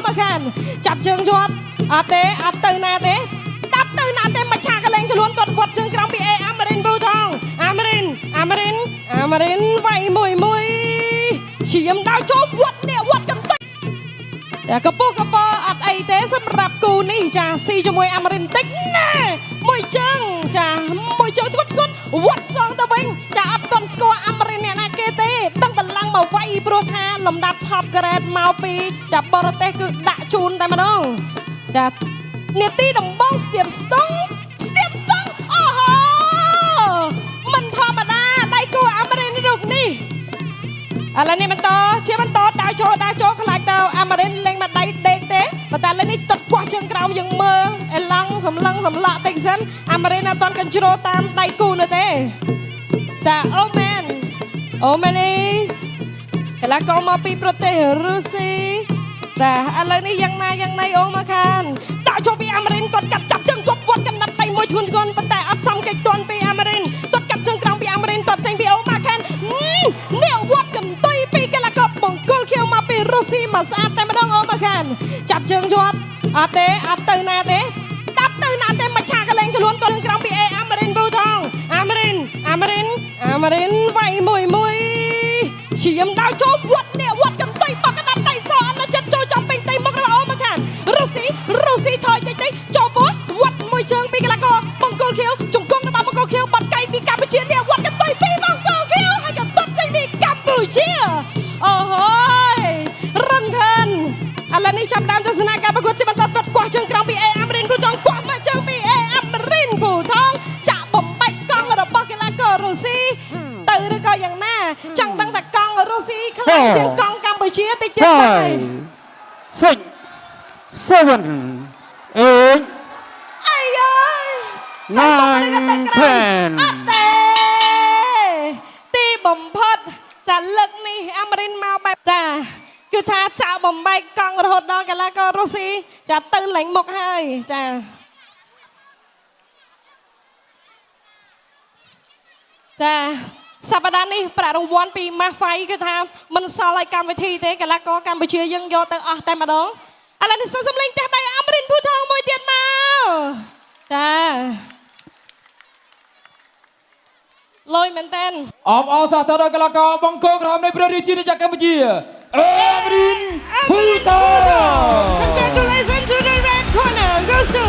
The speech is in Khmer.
មកខានចាប់ជើងជាប់អត់ទេអត់ទៅណាទេដាប់ទៅណាទេមកឆាកលែងខ្លួនគាត់វត្តជើងក្រោមពីអេអាមេរិនពូថងអាមេរិនអាមេរិនអាមេរិនវាយមួយមួយព្យាយាមដើរចូលវត្តនេះវត្តកន្ទុយ ចាកពុះកពអត់អីទេសម្រាប់គូនេះចាស៊ីជាមួយអាមេរិនតិចណែមួយជើងចាមួយជើងធ្ងន់ធ្ងន់វត្តសងទៅវិញចាអត់ទាន់ស្គាល់អាមេរិនអ្នកណាគេទេដឹងតែឡើងមកវាយព្រោះថាលំដាប់ top grade មកពីចាបរទេសគឺដាក់ជូនតែម្ដងចានាទីដំបងស្ទាបស្ទង់ស្ទាបស្ទង់អូហូមិនធម្មតាដៃគូអាមេរិនរូបនេះ ឥឡូវនេះបន្តជាបន្តដើរចូលដើរចូលខ្លាចទៅអាម៉ារិនលេងមកដៃដេកទេប៉ុន្តែលើនេះទាត់គាស់ជើងក្រោមយើងមើលអេឡង់សម្លឹងសម្លក់តិចសិនអាម៉ារិនអត់ទាន់កញ្ជ្រោតាមដៃគូនោះទេចាអូមែនអូមែននេះកីឡាករមកពីប្រទេសរុស្ស៊ីចាឥឡូវនេះយ៉ាងណាយ៉ាងណីអូមកខានដាក់ចូលពីអាម៉ារិនគាត់កាត់ចាប់ជើងជាប់វត្តកណ្ដាប់ដៃមួយធ្ងន់ធ្ងន់ប៉ុន្តែអត់ចំកិច្ចទាន់ពីអាម៉ារិនគាត់កាត់ជើងក្រោមពីអាម៉ារិនគាត់ចេញពីអូមកខាននេះវត្តកន្ទុយពីកីឡាករបង្គោលខៀវមកពីរុស្ស៊ីមកស្អាតតែម្ដងអូមកខានចាប់ជើងជាប់អត់ទេអត់ទៅណាទេដាប់ទៅណាទេមកឆាកលែងខ្លួនគាត់ក្រោមពីអេអាម៉ារិនពូថងអាម៉ារិនអាម៉ារិនអាម៉ារិនវាយមួយមួយព្យាយាមដើរចូលវត្តនេះវត្តកន្ទុយបោះកណ្ដាប់ដៃសអត់ចិត្តចូលចំពេញទីមុខរបស់អូមកខានរុស្ស៊ីរុស្ស៊ីថយតិចតិចចូលពោះវត្តមួយជើងពីកីឡាករបង្គោលខៀវជង្គង់របស់បង្គោលខៀវបាត់កៃពីកម្ពុជានេះវត្តកន្ទុយពីបង្គោលខៀវហើយក៏ទាត់ចេញពីកម្ពុជាអូហូយរឹងខានឥឡូវនេះចាប់ដើមទស្សនាការប្រកួតជាបន្តទាត់គាស់ជើងក្រោមពីអេអាមេរិនពូថងគាស់មកជើងពីអេអាមេរិនពូថងចាក់បំបែកកង់របស់កីឡាកររុស្ស៊ីទៅឬក៏យ៉ាងណាចង់ដឹងថាកង់រុស្ស៊ីខ្លាំងជាងកង់កម្ពុជាតិចទៀតទៅ Five, six, seven, eight, អាយអើយ nine, ten. អត់ទេទីបំផុតចាលើកនេះអាមេរិនមកបែបចាគឺថាចាក់បំបែកកង់រហូតដល់កីឡាកររុស្ស៊ីចាទៅលែងមុខហើយចាចាសប្តាហ៍នេះប្រាក់រង្វាន់ពីម៉ាហ្វៃគឺថាមិនសល់ឲ្យកម្មវិធីទេកីឡាករកម្ពុជាយើងយកទៅអស់តែម្ដងឥឡូវនេះសូមសម្លេងផ្ទះដៃអាមេរិនភូថងមួយទៀតមកចាលយមែនតើ អបអរសាទរដល់កីឡាករបង្គោលក្រហមនៃព្រះរាជាណាចក្រកម្ពុជាអេមរីនភូតូ Congratulations to the red corner goes to